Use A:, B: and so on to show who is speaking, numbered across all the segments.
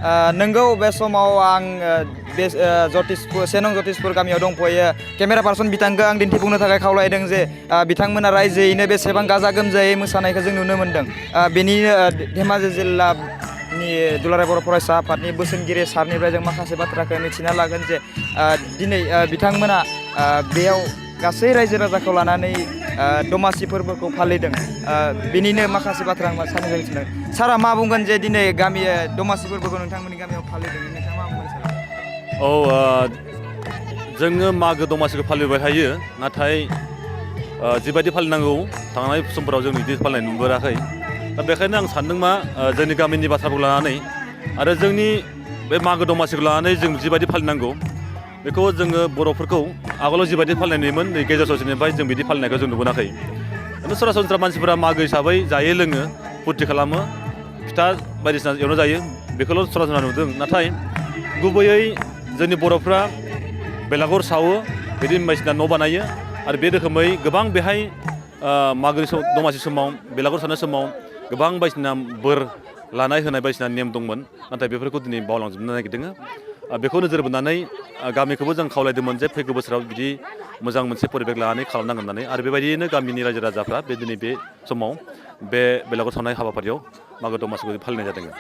A: नोंगौ बे समाव आं बे सेनं जतिसपुर गामियाव दंफैयो केमेरा पार्सन बिथांखौ आं दिन्थिफुंनो थाखाय खावलायदों जे बिथांमोना रायजोयैनो बेसेबां गाजा गोमजायै मोसानायखौ जों नुनो मोन्दों बेनिनो धेमाजि जिल्लानि दुलाराय बर' फरायसा आफादनि बोसोनगिरि सारनिफ्राय जों माखासे बाथ्राखौ मिथिना लागोन जे दिनै बिथांमोना बेयाव गासै रायजो राजाखौ लानानै दमासि फोरबोखौ फालिदों बेनिनो माखासे बाथ्रा आं सारनिफ्राय मिथिदों सारा मा बुंगोन जे दिनै गामि दमासि फोरबोखौ नोंथांमोननि गामियाव फालिदों नोंथाङा मा बुंगोन सार?
B: जोङो मागो दमासिखौ फालिबाय थायो नाथाय जिबायदि फालिनांगौ थांनाय समफोराव जों बिदि फालिनाय नुबोराखै दा बेखायनो आं सानदों मा जोंनि गामिनि बाथ्राखौ लानानै आरो जोंनि बे मागो दमासिखौ लानानै जों जिबायदि फालिनांगौ बेखौ जोङो बर'फोरखौ आगोलाव जिबायदि फालिनाय नुयोमोन नै गेजेर ससेनिफ्राय जों बिदि फालिनायखौ जों नुबोनाखै सरासनस्रा मानसिफोरा मागो हिसाबै जायो लोङो फुरथि खालामो फिथा बायदिसिना एवना जायो बेखौल' सरासनस्रा नुदों नाथाय गुबैयै जोंनि बर'फ्रा बेलागुर सावो बिदि बायदिसिना न' बानायो आरो बे रोखोमै गोबां बेहाय मागोनि दमासि समाव बेलागुर सावनाय समाव गोबां बायदिसिना बोर लानाय होनाय बायदिसिना नेम दंमोन नाथाय बेफोरखौ दिनै बावलांजोबनो नागिरदों बेखौ नोजोर बोनानै गामिखौबो जों खावलायदोंमोन जे फैगौ बोसोराव बिदि मोजां मोनसे परिबेक लानानै खालामनांगोन होननानै आरो बेबायदियैनो गामिनि रायजो राजाफ्रा दिनै बे समाव बे बेलागुर सावनाय हाबाफारियाव मागो दमासिखौ फालिनाय जादों।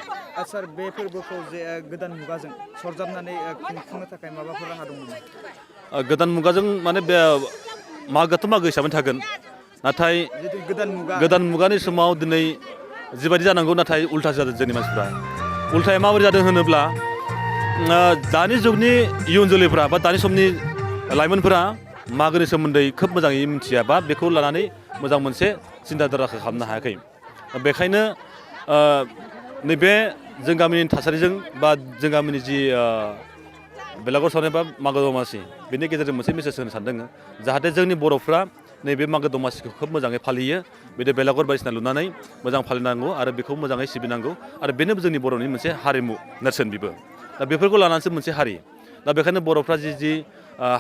A: सार बे फोरबोखौ जे गोदान मुगाजों सरजाबनानै खुंफुंनो थाखाय माबाफोर राहा दं नामा?
B: गोदान मुगाजों माने बे मागोआथ' मागो हिसाबै थागोन नाथाय गोदान मुगानि समाव दिनै जिबायदि जानांगौ नाथाय उल्थासो जादों जोंनि मानसिफ्रा उल्थाया माबोरै जादों होनोब्ला दानि जुगनि इयुन जोलैफ्रा बा दानि समनि लाइमोनफोरा मागोनि सोमोन्दै खोब मोजाङै मिथिया बा बेखौ लानानै मोजां मोनसे सिन्था धाराखौ खालामनो हायाखै बेखायनो नैबे जों गामिनि थासारिजों बा जों गामिनि जि बेलागुर सावनाय बा मागो दमासि बेनि गेजेरजों मोनसे मेसेज होनो सानदों जाहाथे जोंनि बर'फ्रा नैबे मागो दमासिखौ खोब मोजाङै फालियो बिदि बेलागुर बायदिसिना लुनानै मोजां फालिनांगौ आरो बेखौ मोजाङै सिबिनांगौ आरो बेनो जोंनि बर'नि मोनसे हारिमु नेरसोन बिबो दा बेफोरखौ लानानैसो मोनसे हारि दा बेखायनो बर'फ्रा जि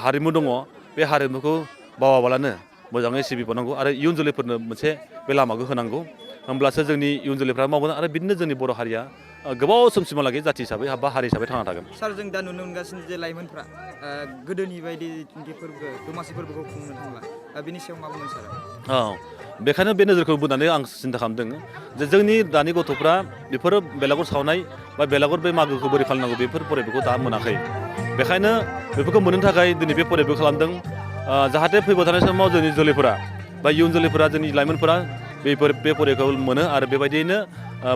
B: हारिमु दङ बे हारिमुखौ बावाबालानो मोजाङै सिबिबावनांगौ आरो इयुन जोलैफोरनो मोनसे बे लामाखौ होनांगौ होमब्लासो जोंनि इयुन जोलैफ्रा मावगोन आरो बिदिनो जोंनि बर' हारिया गोबाव समसिमहालागै जाथि हिसाबै बा हारि हिसाबै थांना थागोन।
A: सार जों दा नुनो मोनगासिनो जे लाइमोनफ्रा गोदोनि बायदि फोरबो दमासि फोरबोखौ खुंनो थांला बिनि सायाव मा बुंगोन सार?
B: बेखायनो बे नोजोरखौ बोनानै आं सिन्था खालामदों जे जोंनि दानि गथ'फ्रा बेफोर बेलागुर सावनाय बा बेलागुर बे मागोखौ बोरै फालिनांगौ बेफोर फरिबेखौ दा मोनाखै बेखायनो बेफोरखौ मोननो थाखाय दिनै बे फरिबेखौ खालामदों जाहाथे फैबाय थानाय समाव जोंनि जोलैफोरा बा इयुन जोलैफोरा जोंनि लाइमोनफोरा बे फरिबेखौ मोनो आरो बेबायदियैनो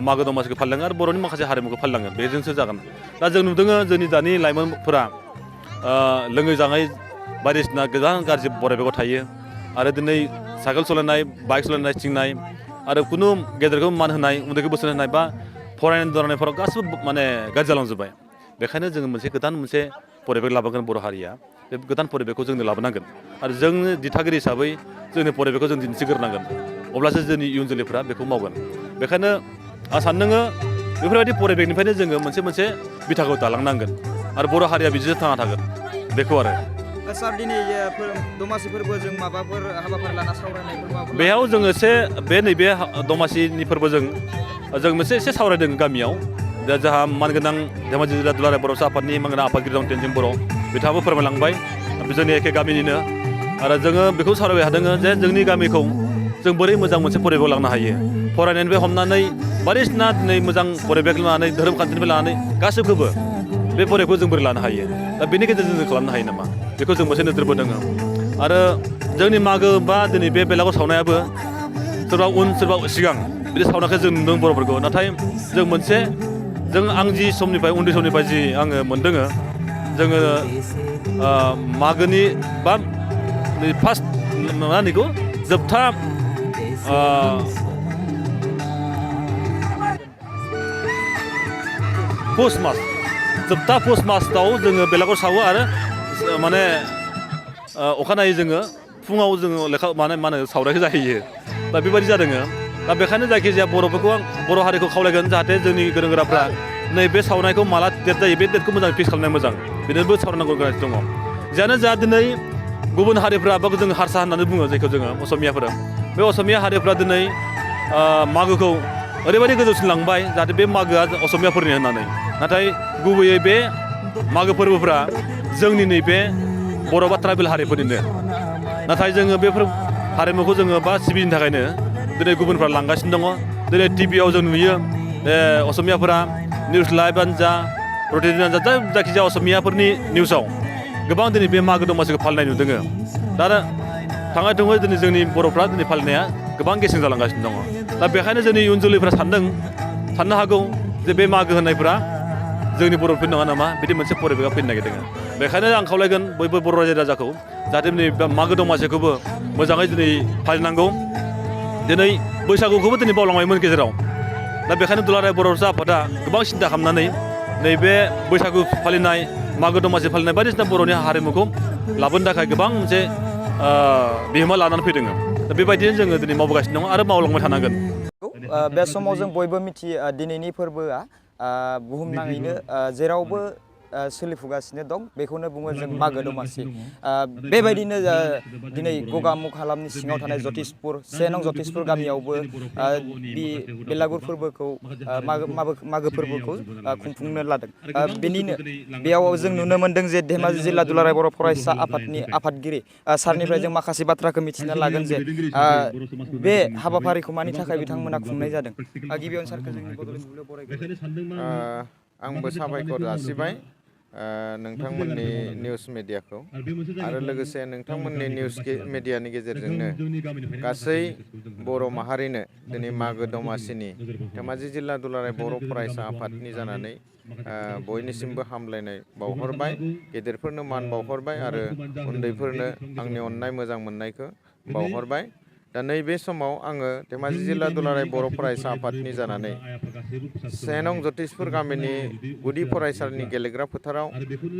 B: मागो दमासिखौ फालिलाङो आरो बर'नि माखासे हारिमुखौ फालिलाङो बेजोंसो जागोन दा जों नुदों जोंनि दानि लाइमोनफोरा लोङै जाङै बायदिसिना गोबां गाज्रि फरिबेकआव थायो आरो दिनै साइकेल सालायनाय बाइक सालायनाय थिंनाय आरो खुनु गेदेरखौ मान होनाय उन्दैखौ बोसोन होनाय बा फरायनाय दरायनायफोराव गासिबो माने गाज्रि जालांजोब्बाय बेखायनो जोङो गोदान मोनसे फरिबेक लाबोगोन बर' हारिया बे गोदान फरिबेकखौ जोंनो लाबोनांगोन आरो जोंनो दिथागिरि हिसाबै जोंनि फरिबेकखौ जों दिन्थिग्रोनांगोन अब्लासो जोंनि इयुन जोलैफ्रा बेखौ मावगोन बेखायनो आं सानदों बेफोरबायदि फरिबेकनिफ्रायनो जोङो मोनसे बिथाखौ दालांनांगोन आरो बर' हारिया बिदिनो थांना थागोन बेखौ आरो
A: सार दिनै दमासि फोरबोजों माबाफोर हाबाफारि लाना सावरायनायफोर
B: बेयाव जोङो नैबे दमासिनि फोरबोजों जों मोनसे एसे सावरायदों गामियाव दा जोंहा मानगोनां धेमाजि जिल्ला दुलाराय बर' आफादनि मानगोनां आफादगिरि दं तेनजिं बर' बिथाङाबो फोरमायलांबाय जोंनि एखे गामिनिनो आरो जोङो बेखौ सावरायबाय थादों जे जोंनि गामिखौ जों बोरै मोजां मोनसे फरिबेक लांनो हायो फरायनायनिफ्राय हमनानै बायदिसिना दिनै मोजां फरिबेक लानानै धोरोम खान्थिनिफ्राय लानानै गासैखौबो बे फरिबेकखौ जों बोरै लानो हायो दा बेनि गेजेरजों जों खालामनो हायो नामा बेखौ जों मोनसे नोजोर बोदों आरो जोंनि मागो बा दिनै बे बेलागुर सावनायाबो सोरबा उन सोरबा सिगां बिदि सावनायखौ जों नुदों बर'फोरखौ नाथाय जों आं जि समनिफ्राय उन्दै समनिफ्राय जि आङो मोनदों जोङो मागोनि बा फार्स्ट मा होनो जोबथा जोबथा पुस मासआव जोङो बेलागुर सावो आरो माने अखानायै जोङो फुङाव जोङो मा होनो सावरायखौ जाहैयो दा बेबायदि जादों दा बेखायनो जायखिजाया बर'फोरखौ आं बर' हारिखौ खावलायगोन जाहाथे जोंनि गोरों गोराफ्रा नैबे सावनायखौ माला डेट जायो बे डेटखौ मोजाङै फिक्स खालामनाया मोजां बेनोबो सावरायनांगौ गोनांथि दङ जियानो जा दिनै गुबुन हारिफ्रा बा जों हारसा होननानै बुङो जायखौ जोङो असमियाफोरा बे असमिया हारिफ्रा दिनै मागोखौ ओरैबायदि गोजौसिन लांबाय जाहाथे बे मागोआ असमियाफोरनि होननानै नाथाय गुबैयै बे मागो फोरबोफ्रा जोंनि नैबे बर' बा ट्राइबेल हारिफोरनिनो नाथाय जोङो बेफोर हारिमुखौ जोङो बा सिबिनो थाखायनो दिनै गुबुनफ्रा लांगासिनो दङ दिनै टिभियाव जों नुयो असमियाफोरा निउस लाइभआनो जा प्रतिदिनानो जा जायखिजाया असमियाफोरनि निउसाव गोबां दिनै बे मागो दमासिखौ फालिनाय नुदों दा थाङै थुङै दिनै जोंनि बर'फ्रा दिनै फालिनाया गोबां गेसें जालांगासिनो दङ दा बेखायनो जोंनि इयुन जोलैफ्रा साननो हागौ जे बे मागो होननायफ्रा जोंनि बर'फोरनि नङा नामा बिदि मोनसे परिबेगा फैनो नागिरदों बेखायनो आं खावलायगोन बयबो बर' रायजो राजाखौ जाहाथे दिनै मागो दमासिखौबो मोजाङै दिनै फालिनांगौ दिनै बैसागुखौबो दिनै बावलांबायमोन गेजेराव दा बेखायनो दुलाराय बर' आफादा गोबां सिन्था खालामनानै नैबे बैसागु फालिनाय मागो दमासि फालिनाय बायदिसिना बर'नि हारिमुखौ लाबोनो थाखाय गोबां मोनसे बिहोमा लानानै फैदों दा बेबायदिनो जोङो दिनै मावबोगासिनो दङ आरो मावलांबाय थानांगोन
A: बे समाव जों बयबो मिथियो दिनैनि फोरबोआ बुहुमनाङैनो जेरावबो सोलिफुगासिनो दं बेखौनो बुङो जों मागो दमासि बेबायदिनो दिनै गगामुग हालामनि सिङाव थानाय जतिसपुर 1 नं जतिसपुर गामियावबो बे बेलागुर फोरबोखौ मागो फोरबोखौ खुंफुंनो लादों बेनिनो बेयाव जों नुनो मोन्दों जे धेमाजि जिल्ला दुलाराय बर' फरायसा आफादनि आफादगिरि सारनिफ्राय जों माखासे बाथ्राखौ मिथिना लागोन जे बे हाबाफारिखौ मानि थाखाय बिथांमोना खुंनाय जादों गिबियावनो सारखौ जोंनि बड'लेण्ड बुब्लियाव बरायग्रोबाय
C: आंबो साबायखर जासिबाय नोंथांमोननि निउस मिडियाखौ आरो लोगोसे नोंथांमोननि निउस मिडियानि गेजेरजोंनो गासै बर' माहारिनो दिनै मागो दमासिनि धेमाजि जिल्ला दुलाराय बर' फरायसा आफादनि जानानै बयनिसिमबो हामलायनाय बावहरबाय गेदेरफोरनो मान बावहरबाय आरो उन्दैफोरनो आंनि अननाय मोजां मोननायखौ बावहरबाय दा नैबे समाव आङो धेमाजि जिल्ला दुलाराय बर' फरायसा आफादनि जानानै 1 नं जतिसपुर गामिनि गुदि फरायसालिनि गेलेग्रा फोथाराव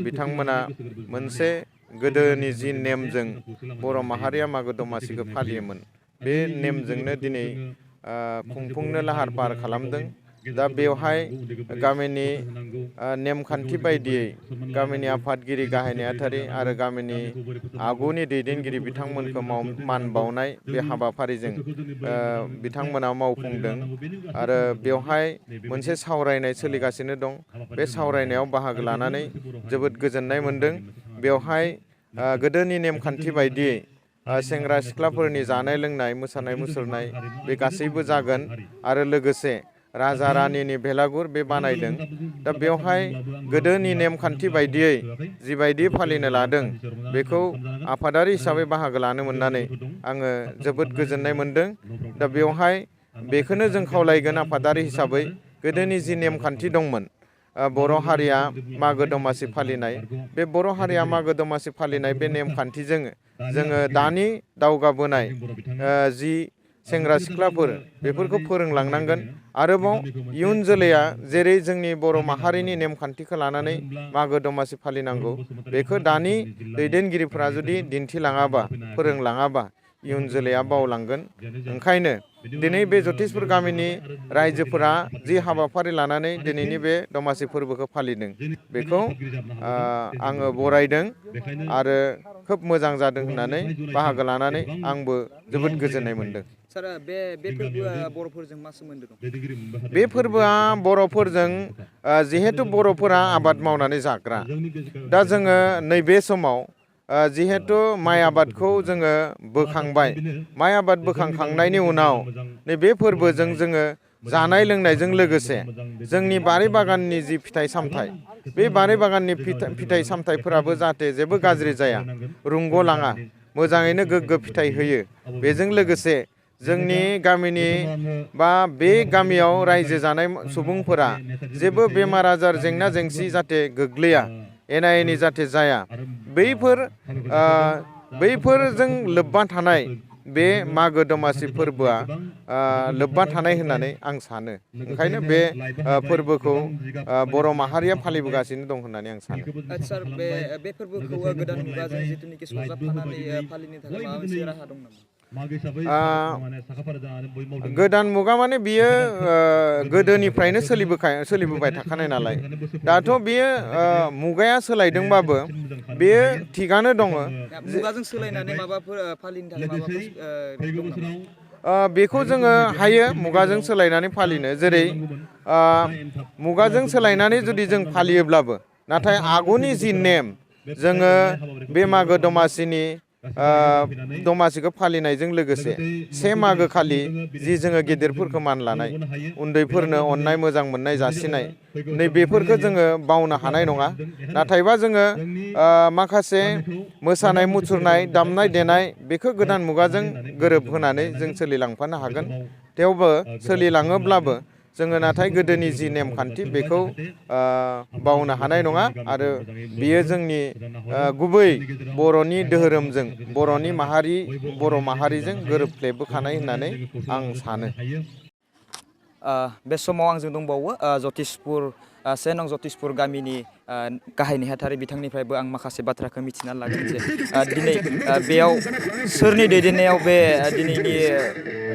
C: बिथांमोना मोनसे गोदोनि जि नेमजों बर' माहारिया मागो दमासिखौ फालियोमोन बे नेमजोंनो दिनै खुंफुंनो लाहार फाहार खालामदों दा बेवहाय गामिनि नेमखान्थि बायदियै गामिनि आफादगिरि गाहाय नेहाथारि आरो गामिनि आगुनि दैदेनगिरि बिथांमोनखौ मान बावनाय बे हाबाफारिजों बिथांमोना मावफुंदों आरो बेवहाय मोनसे सावरायनाय सोलिगासिनो दं बे सावरायनायाव बाहागो लानानै जोबोद गोजोननाय मोन्दों बेवहाय गोदोनि नेमखान्थि बायदियै सेंग्रा सिख्लाफोरनि जानाय लोंनाय मोसानाय मुसुरनाय बे गासैबो जागोन आरो लोगोसे राजा रानिनि बेलागुर बे बानायदों दा बेवहाय गोदोनि नेमखान्थि बायदियै जिबायदि फालिनो लादों बेखौ आफादारि हिसाबै बाहागो लानो मोननानै आङो जोबोद गोजोननाय मोन्दों दा बेवहाय बेखौनो जों खावलायगोन आफादारि हिसाबै गोदोनि जि नेमखान्थि दंमोन बर' हारिया मागो दमासि फालिनाय बे बर' हारिया मागो दमासि फालिनाय बे नेमखान्थिजों जोङो दानि दावगाबोनाय जि सेंग्रा सिख्लाफोर बेफोरखौ फोरोंलांनांगोन आरोबाव इयुन जोलैया जेरै जोंनि बर' माहारिनि नेमखान्थिखौ लानानै मागो दमासि फालिनांगौ बेखौ दानि दैदेनगिरिफोरा जुदि दिन्थिलाङाबा फोरोंलाङाबा इयुन जोलैया बावलांगोन ओंखायनो दिनै बे जतिसपुर गामिनि रायजोफोरा जि हाबाफारि लानानै दिनैनि बे दमासि फोरबोखौ फालिदों बेखौ आङो बरायदों आरो खोब मोजां जादों होननानै बाहागो लानानै आंबो जोबोद गोजोननाय मोन्दों
A: सार बे फोरबोआ बर'फोरजों मा सोमोन्दो दं
C: बे फोरबोआ बर'फोरजों जिहेतु बर'फोरा आबाद मावनानै जाग्रा दा जोङो नैबे समाव जिहेतु माइ आबादखौ जोङो बोखांबाय माइ आबाद बोखांखांनायनि उनाव नैबे फोरबोजों जोङो जानाय लोंनायजों लोगोसे जोंनि बारि बागाननि जि फिथाइ सामथाइ बे बारि बागाननि फिथाइ सामथाइफोराबो जाहाथे जेबो गाज्रि जाया रुंग'लाङा मोजाङैनो गोग्गो फिथाइ होयो बेजों लोगोसे जोंनि गामिनि बा बे गामियाव रायजो जानाय सुबुंफोरा जेबो बेमार आजार जेंना जेंसि जाहाथे गोग्लैया एना एनि जाहाथे जाया बैफोरजों लोब्बा थानाय बे मागो दमासि फोरबोआ लोब्बा थानाय होननानै आं सानो ओंखायनो बे फोरबोखौ बर' माहारिया फालिबोगासिनो दं होननानै आं सानो
A: सार बे फोरबोखौ गोदान मुगाजों जिथुनिखि सरजाबफानानै फालिनो थाखाय माबा मोनसे राहा दं नामा
C: गोदान मुगा माने बियो गोदोनिफ्रायनो सोलिबोबाय थाखानाय नालाय दाथ' बियो मुगाया सोलायदोंबाबो बेयो थिगानो दङ
A: मुगाजों सोलायनानै माबाफोर फालिनो थाखाय माबाफोर दं नामा
C: बेखौ जोङो हायो मुगाजों सोलायनानै फालिनो जेरै मुगाजों सोलायनानै जुदि जों फालियोब्लाबो नाथाय आगुनि जि नेम जोङो बे मागो दमासिनि दमासिखौ फालिनायजों लोगोसे से मागो खालि जि जोङो गेदेरफोरखौ मान लानाय उन्दैफोरनो अननाय मोजां मोननाय जासिनाय नै बेफोरखौ जोङो बावनो हानाय नङा नाथायबा जोङो माखासे मोसानाय मुसुरनाय दामनाय देनाय बेखौ गोदान मुगाजों गोरोबहोनानै जों सोलिलांफानो हागोन थेवबो सोलिलाङोब्लाबो जोङो नाथाय गोदोनि जि नेमखान्थि बेखौ बावनो हानाय नङा आरो बियो जोंनि गुबै बर'नि धोरोमजों बर' माहारिजों गोरोबफ्लेबोखानाय होननानै आं सानो।
A: बे समाव आंजों दंबावो जतिसपुर 1 नं जतिसपुर गामिनि गाहाय नेहाथारि बिथांनिफ्रायबो आं माखासे बाथ्राखौ मिथिना लागोन जे दिनै बेयाव सोरनि दैदेननायाव बे दिनैनि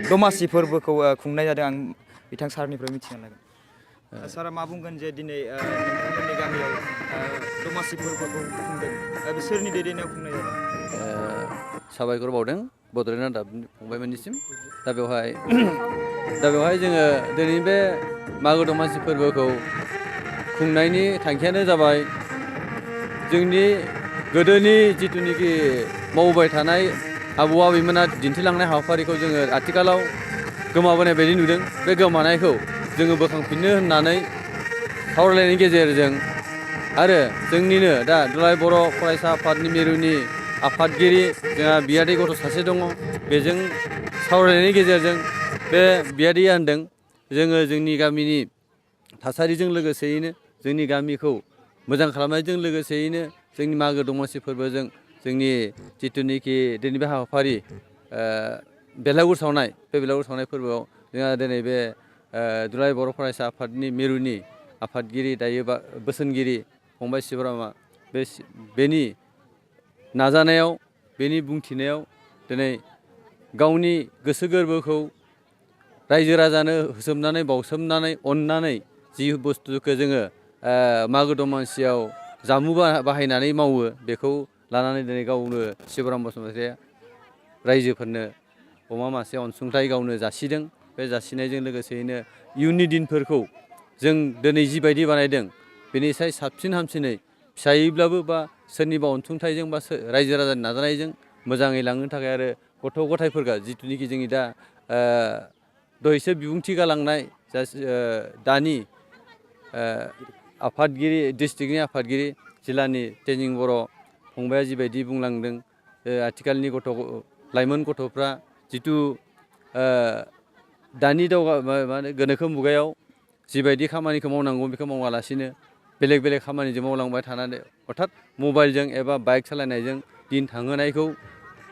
A: दमासि फोरबोखौ खुंनाय जादों आं बिथां सारनिफ्राय मिथिना लागोन। सारा मा बुंगोन जे दिनै नोंथांमोननि गामियाव दमासि फोरबोखौ खुंदों सोरनि दैदेननायाव खुंनाय जादों?
D: साबायखर बावदों बड'लेण्ड रादाब फंबायमोननिसिम दा बेवहाय जोङो दिनै बे मागो दमासि फोरबोखौ खुंनायनि थांखियानो जाबाय जोंनि गोदोनि जिथुनिखि मावबाय थानाय आबौ आबैमोना दिन्थिलांनाय हाबाफारिखौ जोङो आथिखालाव गोमाबोनाय बायदि नुदों बे गोमानायखौ जोङो बोखांफिननो होननानै सावरायलायनायनि गेजेरजों आरो जोंनिनो दा दुलाराय बर' फरायसा आफादनि मिरुनि आफादगिरि जोंहा बियादै गथ' सासे दङ बेजों सावरायनायनि गेजेरजों बे बियादैया होनदों जोङो जोंनि गामिनि थासारिजों लोगोसेयैनो जोंनि गामिखौ मोजां खालामनायजों लोगोसेयैनो जोंनि मागो दमासि फोरबोजों जोंनि जिथुनिखि दिनै बे हाबाफारि बेलागुर सावनाय बे बेलागुर सावनाय फोरबोआव जोंहा दिनै बे दुलाराय बर' फरायसा आफादनि मिरुनि आफादगिरि दायो बोसोनगिरि फंबाय शिबरामा बेनि नाजानायाव बेनि बुंथिनायाव दिनै गावनि गोसो गोरबोखौ रायजो राजानो होसोमनानै बावसोमनानै अननानै जि बुस्थुखौ जोङो मागो दमासियाव जामु बाहायनानै मावो बेखौ लानानै दिनै गावनो शिबराम बसुमतारिया रायजोफोरनो अमा मासे अनसुंथाइ गावनो जासिदों बे जासिनायजों लोगोसेयैनो इयुननि दिनफोरखौ जों दिनै जिबायदि बानायदों बेनिफ्राय साबसिन हामसिनै फिसायैब्लाबो बा सोरनिबा अनसुंथाइजों बा रायजो राजानि नाजानायजों मोजाङै लांनो थाखाय आरो गथ' गथायफोरखौ जिथुनिखि जोंनि दा दहायसो बिबुंथि गालांनाय दानि आफादगिरि डिस्ट्रिक्टनि आफादगिरि जिल्लानि तेजिं बर' फंबाया जिबायदि बुंलांदों आथिखालनि लाइमोन गथ'फ्रा जिथु दानि गोनोखो मुगायाव जिबायदि खामानिखौ मावनांगौ बेखौ मावालासिनो बेलेग बेलेग खामानिजों मावलांबाय थानानै अर्थात मबाइलजों एबा बाइक सालायनायजों दिन थांहोनायखौ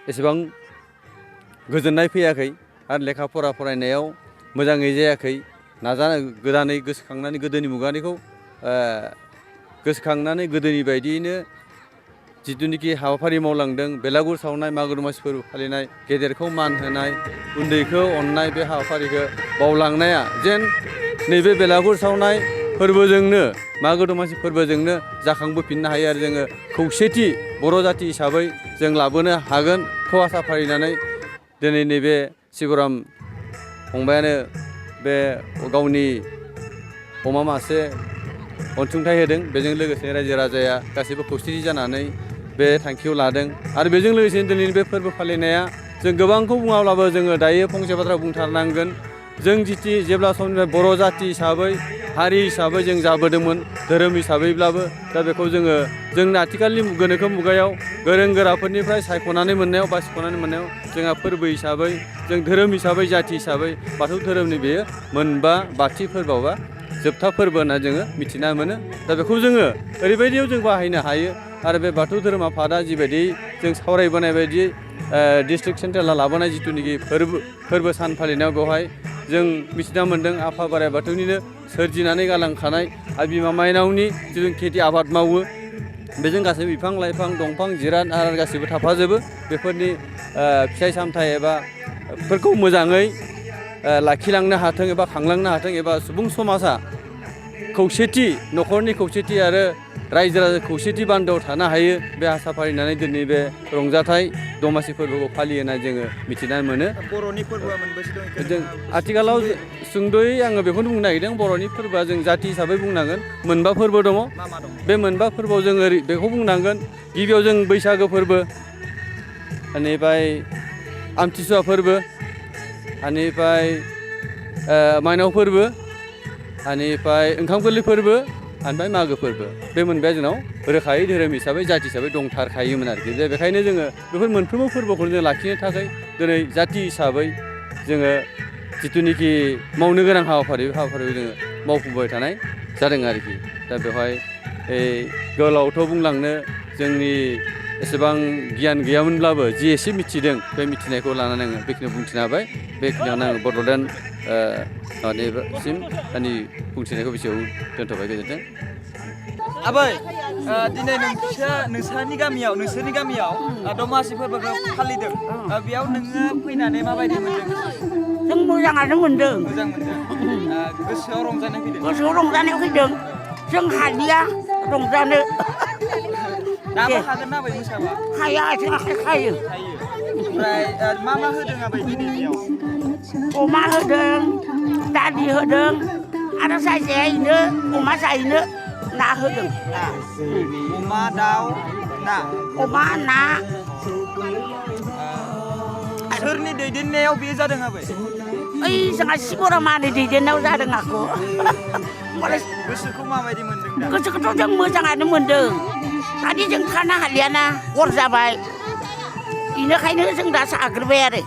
D: एसेबां गोजोननाय फैयाखै आरो लेखा फरायनायाव मोजाङै जायाखै गोदानै गोसोखांनानै गोदोनि मुगानिखौ गोसोखांनानै गोदोनि बायदियैनो जिथुनिखि हाबाफारि मावलांदों बेलागुर सावनाय मागो दमासि फोरबो फालिनाय गेदेरखौ मान होनाय उन्दैखौ अननाय बे हाबाफारिखौ बावलांनाया जेन नैबे बेलागुर सावनाय फोरबोजोंनो मागो दमासि फोरबोजोंनो जाखांबोफिननो हायो आरो जोङो खौसेथि बर' जाथि हिसाबै जों लाबोनो हागोनखौ आसा फारिनानै दिनै नैबे शिबराम फंबायानो बे गावनि अमा मासे अनसुंथाइ होदों बेजों लोगोसे रायजो राजाया गासैबो खौसेथि जानानै बे थांखिखौ लादों आरो बेजों लोगोसे दिनैनि बे फोरबो फालिनाया जों गोबांखौ बुङाब्लाबो जोङो दायो फंसे बाथ्रा बुंथारनांगोन जों जेब्ला समनिफ्राय बर' जाथि हिसाबै हारि हिसाबै जों जाबोदोंमोन धोरोम हिसाबैब्लाबो दा बेखौ जोंनि आथिखालनि गोनोखो मुगायाव गोरों गोराफोरनिफ्राय सायख'नानै मोननायाव बासिख'नानै मोननायाव जोंहा फोरबो हिसाबै जों धोरोम हिसाबै जाथि हिसाबै बाथौ धोरोमनि बेयो मोनबा बाथि फोरबोआ जोबथा फोरबो होनना जोङो मिथिना मोनो दा बेखौ जोङो ओरैबायदियाव जों बाहायनो हायो आरो बे बाथौ धोरोम आफादा जिबायदि जों सावरायबोनाय बायदि डिस्ट्रिक्ट सेन्ट्रेला लाबोनाय जिथुनिखि फोरबो सान फालिनायाव बेवहाय जों मिथिना मोन्दों आफा बोराइ बाथौनिनो सोरजिनानै गालांखानाय आरो बिमा माइनावनि जिथु खेथि आबाद मावो बेजों गासैबो बिफां लाइफां दंफां जिराद आरो गासैबो थाफाजोबो बेफोरनि फिथाइ सामथाइ एबा फोरखौ मोजाङै लाखिलांनो हाथों एबा खांलांनो हाथों एबा सुबुं समाजा खौसेथि न'खरनि खौसेथि आरो रायजो राजा खौसेथि बान्दोआव थानो हायो बे आसा फारिनानै दिनै बे रंजाथाइ दमासि फोरबोखौ फालियो होनना जोङो मिथिना मोनो।
A: बर'नि फोरबोआ मोनबेसे दं?
D: जों आथिखालाव सुंद'यै आङो बेखौनो बुंनो नागिरदों बर'नि फोरबोआ जों जाथि हिसाबै बुंनांगोन मोनबा फोरबो दङ।
A: मा मा दं?
D: बे मोनबा फोरबोआव जों बेखौ बुंनांगोन गिबियाव जों बैसागो फोरबो, बेनिफ्राय आमथिसुवा फोरबो, बेनिफ्राय माइनाव फोरबो, बेनिफ्राय ओंखाम गोरलै फोरबो, ओमफ्राय मागो फोरबो। बे मोनबाया जोंनाव रोखायै धोरोम हिसाबै जाथि हिसाबै दंथारखायोमोन आरोखि। बेखायनो जोङो बेफोर मोनफ्रोमबो फोरबोखौ जों लाखिनो थाखाय दिनै जाथि हिसाबै जोङो जिथुनिखि मावनो गोनां हाबाफारि बे हाबाफारिखौ जोङो मावफुंबाय थानाय जादों आरोखि। दा बेवहाय गोलावथ' बुंलांनो जोंनि एसेबां गियान गैयामोनब्लाबो जि एसे मिथिदों बे मिथिनायखौ लानानै आङो बेखिनियाव बुंथिना होबाय। बेखिनियावनो आङो बड'लेण्ड माबासिम आंनि बुंथिनायखौ बेसेयाव दोनथ'बाय। गोजोन्थों।
A: आबै दिनै नोंसोरनि गामियाव दमासि फोरबोखौ फालिदों। बेयाव नोङो फैनानै माबायदि मोनदों?
E: जों मोजाङानो मोनदों।
A: मोजां मोनदों। गोसोआव रंजानाय फैदों?
E: गोसोआव रंजानाय फैदों। जों हालिया रंजानो।
A: दाबो हागोन ना बै मोसाबा?
E: हाया, आथिं आखाइ खायो।
A: ओमफ्राय मा होदों आबै दिनै बेयाव?
E: अमा होदों, दालि होदों, आरो जायजाया अमा जायैनो ना होदों।
A: अमा, दाउ, ना?
E: अमा, ना।
A: सोरनि दैदेननायाव बे जादों आबै?
E: ओइ जोंहा सिबरा मानि दैदेननायाव जादों आखौ।
A: गोसोखौ माबायदि मोनदों दा?
E: गोसोखौथ' जों मोजाङानो मोनदों। दादि जों थानो हालियाना हर जाबाय। बेनिखायनो जों दा जाग्रोबाय आरो।